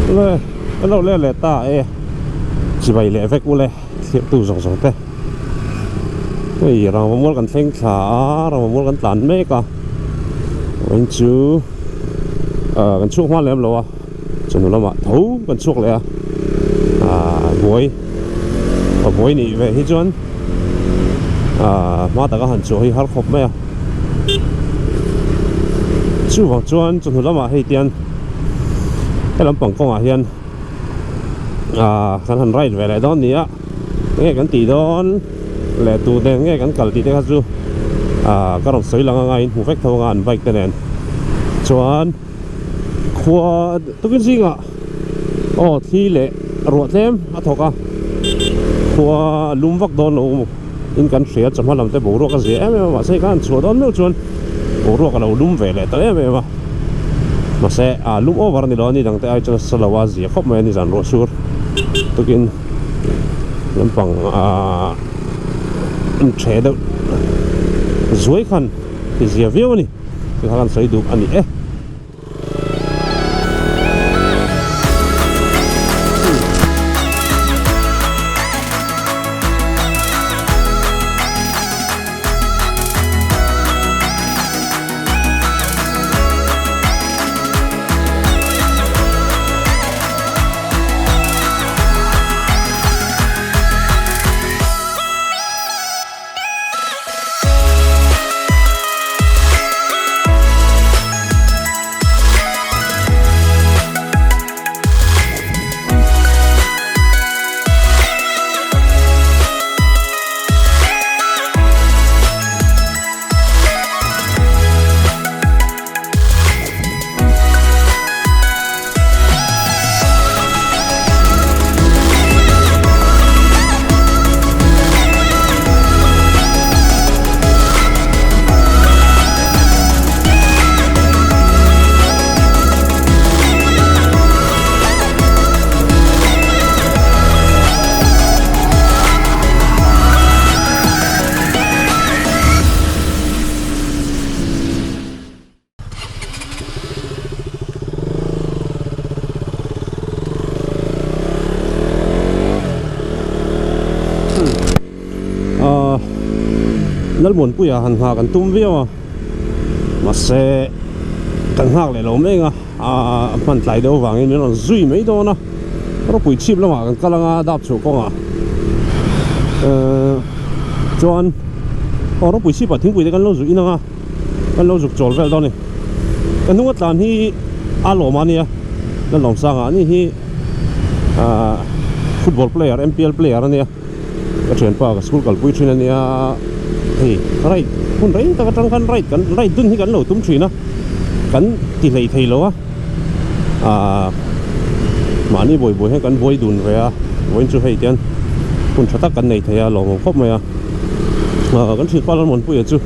Le kan lo let leh ta e chibai leh vek ule thlir tu zawng zawng te hei rangva mual kan thleng thla a rangva mual kan tlan mek a vawiin chu ah kan chhuak hma lem lo a chawhnu lamah tho kan chhuak leh a ah buai a buai nih ve hi chuan ah hma taka han chhuah hi har khawp mai a chuvang chuan chawhnu lamah hei tian he lampang kawngah hian ah kan han ride ve leh dawn ni a enge kan tih dawn leh tu nen nge kan kal tih te kha chu ah ka rawn sawi lang anga in hmu vek tho anga an bike te nen chuan. Khua tukin zingah aw thli leh ruah tlem a thawk a, khua a lum vak dawn lo in kan hria chawhma lam te boruak a zia em em a mahse khan an chhuah dawn meuh chuan boruak a lo lum ve leh ta em em a mahse a lum over a ni lo a ni dang te ai chuan a sa lo a zia khawp mai a ni zan ruah sur tukin lampang ah an ṭhe deuh zuai khan ti zia viau a ni. Ti kha kan sawi duh a ni e. Ahh Lalmuanpuia han nghah kan tum viau a mahse kan nghak leh lo mek a ahh a hman tlai deuh avangin min rawn zui mai dawn a ropui chhip lamah kan kal anga dap chhuah kawngah ehh chuan aw ropui chhipah thingpui te kan lo zuih in anga. Kan lo zuk chawl vel dawn a ni. Ka hnunga tlan hi a lawm a nia, la lawm sang a ni hi ahh football player M_P_L player a nia, ka thianpa ka school kalpui thin a nia hei ride hun rei tak atang khan ride kan ride dun hi kan lo tum thin a, kan ti hlei thei lo a ahh mahni buai buai hian kan buai dun ve a, vawiin chu hei tian hun tha tak kan nei thei a lawmawm khawp mai a. Ah kan thianpa Lalmuanpuia chu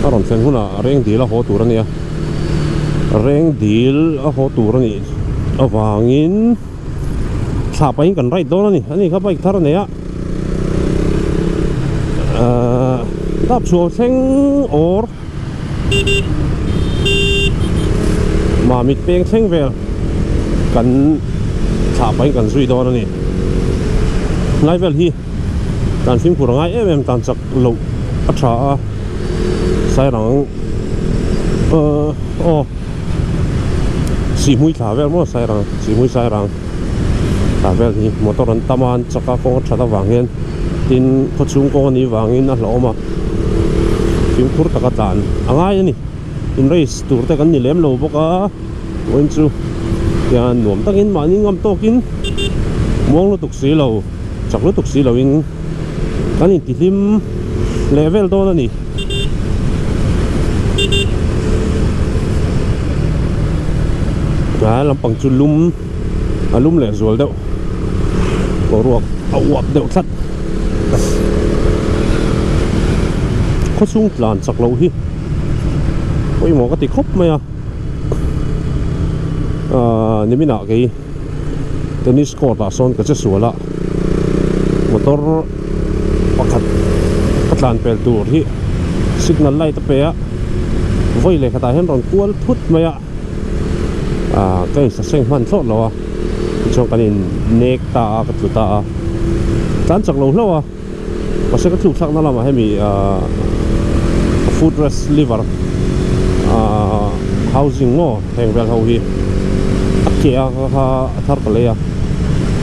a rawn thlen hunah reng dil a haw tur a nia reng dil a haw tur a nih avangin thla pahin kan ride dawn a ni ani kha bike thar a nei a ah dap chhuah thleng awr Mamit peng thleng vel kan thlah pahin kan zui dawn a ni. Hnai vel hi tan fimkhur a ngai em em tan chak loh a tha a sairang ahh aw sihhmui thla vel maw sairang sihhmui sairang thla vel hi motor an tam a an chak a kawng a that avang hian tin khawchhung kawng a nih vangin a hlauhawm a fimkhur taka tlan a ngai a ni in race tur te kan ni lem lo bawk a vawiin chu hian nuam takin mahni ngam tawkin muang lutuk si lo chak lutuk si loin kan intihlim leh vel dawn a ni. A lampang chu lum a lum leh zual deuh boruak a uap deuh tlat khawchhung tlan chak loh hi pawimawh ka ti khawp mai a ahh niminah kei tennis court ah sawn ka che sual a motor pakhat ka tlan pel tur hi signal light a pe a vawi leh khatah hian rawn kual thut mai a. Ahh ka in saseng hman thlawt lo a. Tichuan kan in nek ta a, ka tlu ta a. Tlan chak lo hlauh a, mahse ka tluk thlakna lamah hemi ahh foot rest lever ahh housing maw heng vel ho hi a ke a kha a thar ta lei a.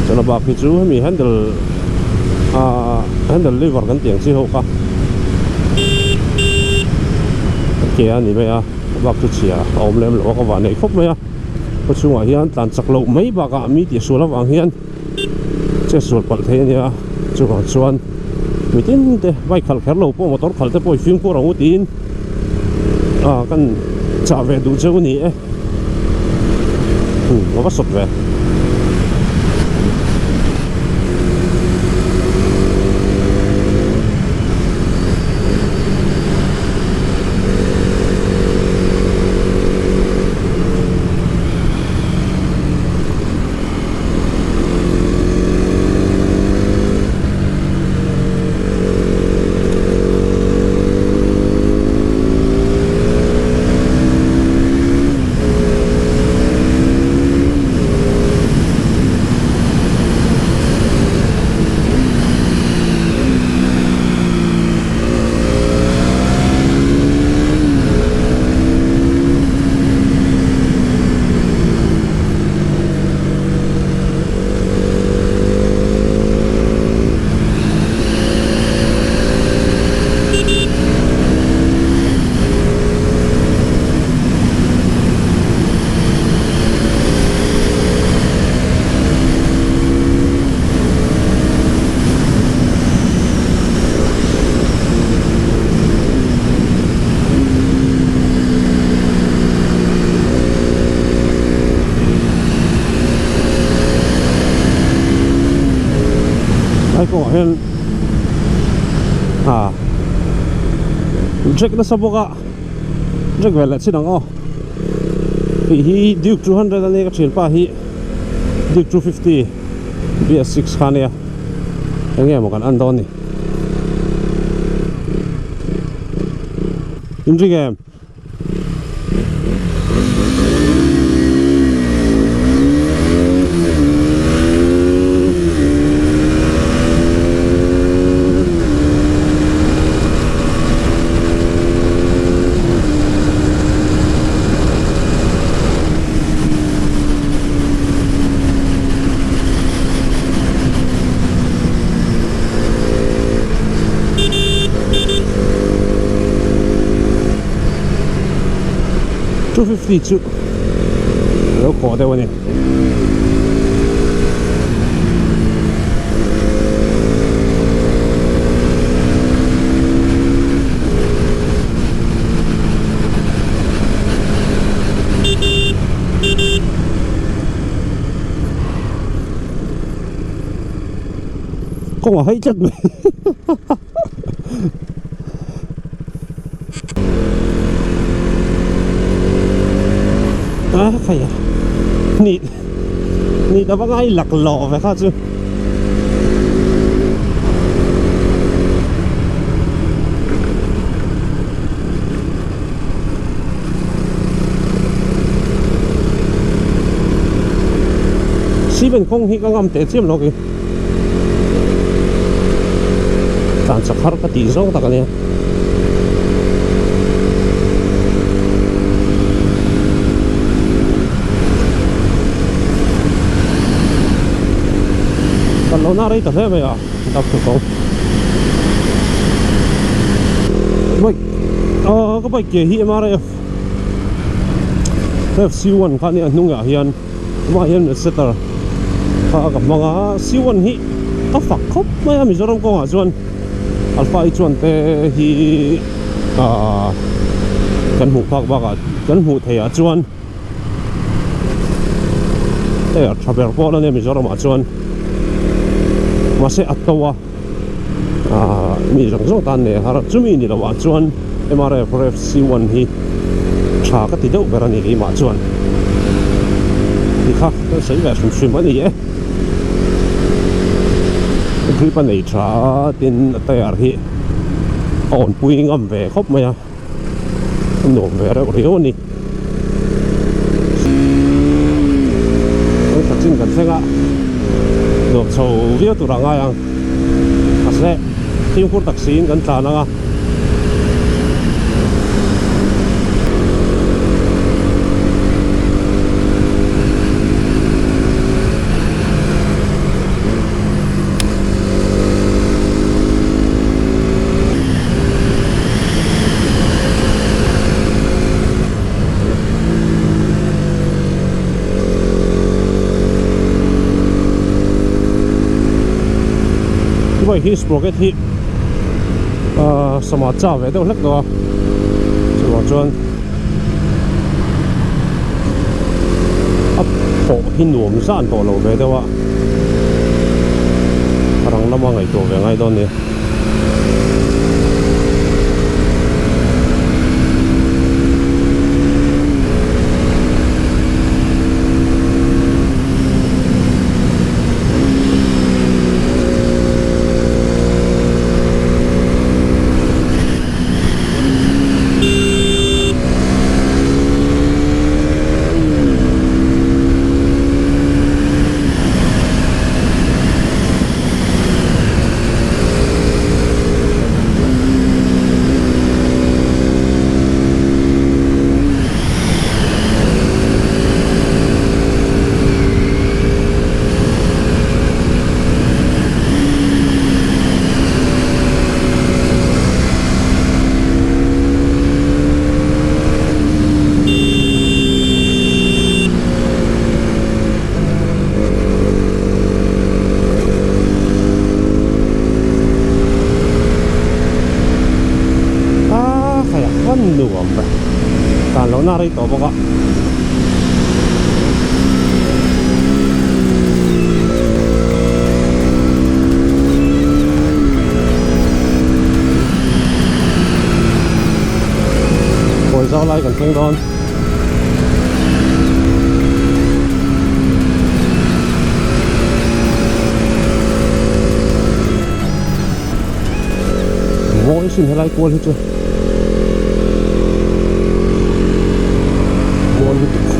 Chuan a bak hi chu hemi handle ahh handle lever kan tih ang chi ho kha a ke a ni mai a, a bak chu chhia a awm lem lo a ka van neih khawp mai a. Khaw chhungah hian tlan chak loh mai bakah mi tih sual avang hian che sual palh thei a nia chuvang chuan mitin te bike khalh kher lo pawh motor khalh te pawh i fimkhur ang u tiin ah kan chah ve duh cheu a ni e umm a va sawt ve. Lai kawngah hian ah jack nasa bawk a jack ve leh chin ang aw hei hi duke 200 ania ka thianpa hi duke 250 bs6 kha ania eng nge maw kan en dawn ni. Inring em? 250 chu a lo kawh deuh a ni. Kawng a haih tlat mai a khai a nih nih ta vang a i lak lawh ve kha chu. Cement kawng hi ka ngam teh chiam lo kei tlan chak har ka tih zawng tak ania. Kan lo na rei ta hle mai a dap thu kawng. Bike ah ka bike ke hi MRF FC1 kha nia hnungah hian amah hian setter kha ka hmang a C1 hi ka fak khawp mai a Mizoram kawngah chuan Alpha i chuan te hi ah kan hmuh phak bakah kan hmuh theih ah chuan hei a tha ber pawh a nia Mizoramah chuan mahse a to a ah mi zawng zawng tan nei har a chumi ni loh ah chuan MRF Rev C1 hi tha ka ti deuh ber a ni keimah chuan tikha kan sawi ve hrim hrim a ni e grip a nei tha a tin a tyre hi a awnpui ngam ve khawp mai a. A nuam ve reuh riau a ni. Kan tha chin kan. thleng a, nuam chho viau tur a ngai ang. Mahse fimkhur tak siin kan tlan ang a. Bike hi sprocket hi ahh sama cha ve deuh hlek tawh a chuvang chuan a pawh hi nuam zan tawh lo ve deuh a a rang lama ngaihtuah ve ngai dawn a ni. A khai a van nuam ve tan loh na rei tawh bawk a. Kawi zau lai kan thleng dawn. Mawi sin helai kual hi chu mawi lutuk.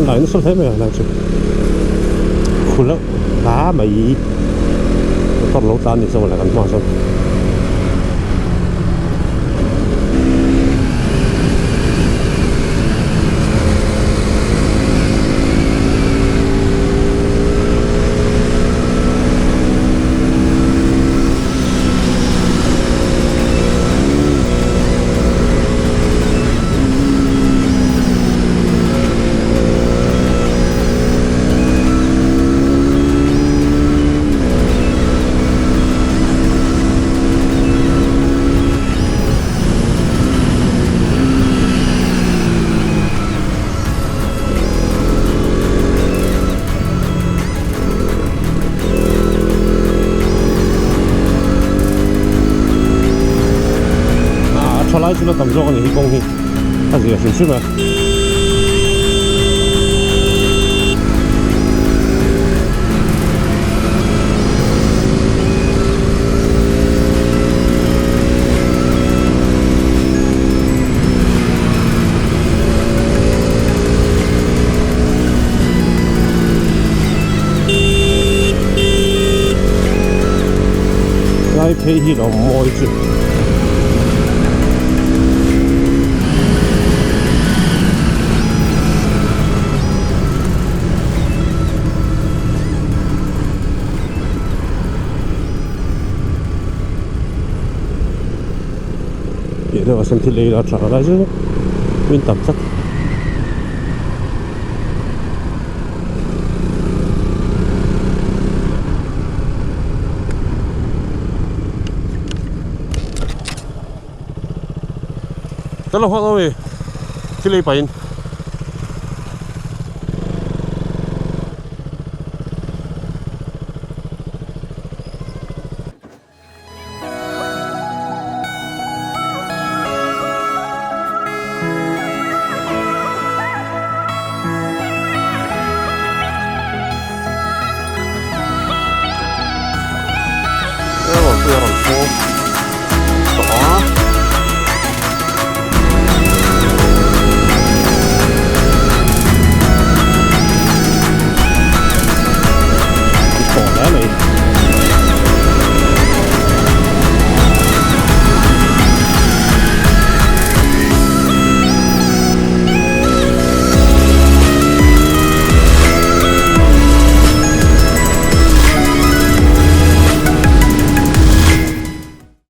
Ngai nasa hle mai a helai chu khulh a mai motor lo tlan ni chuan kan hma sawn. A tha lai chu la tam zawk a ni hi kawng hi a zia hrim hrim a. Helai phei hi lo mawi chu. Piah deuhah sawn thil ei la tha lai zet a min tam tlat. Ka lo nghak lo e thil ei pahin.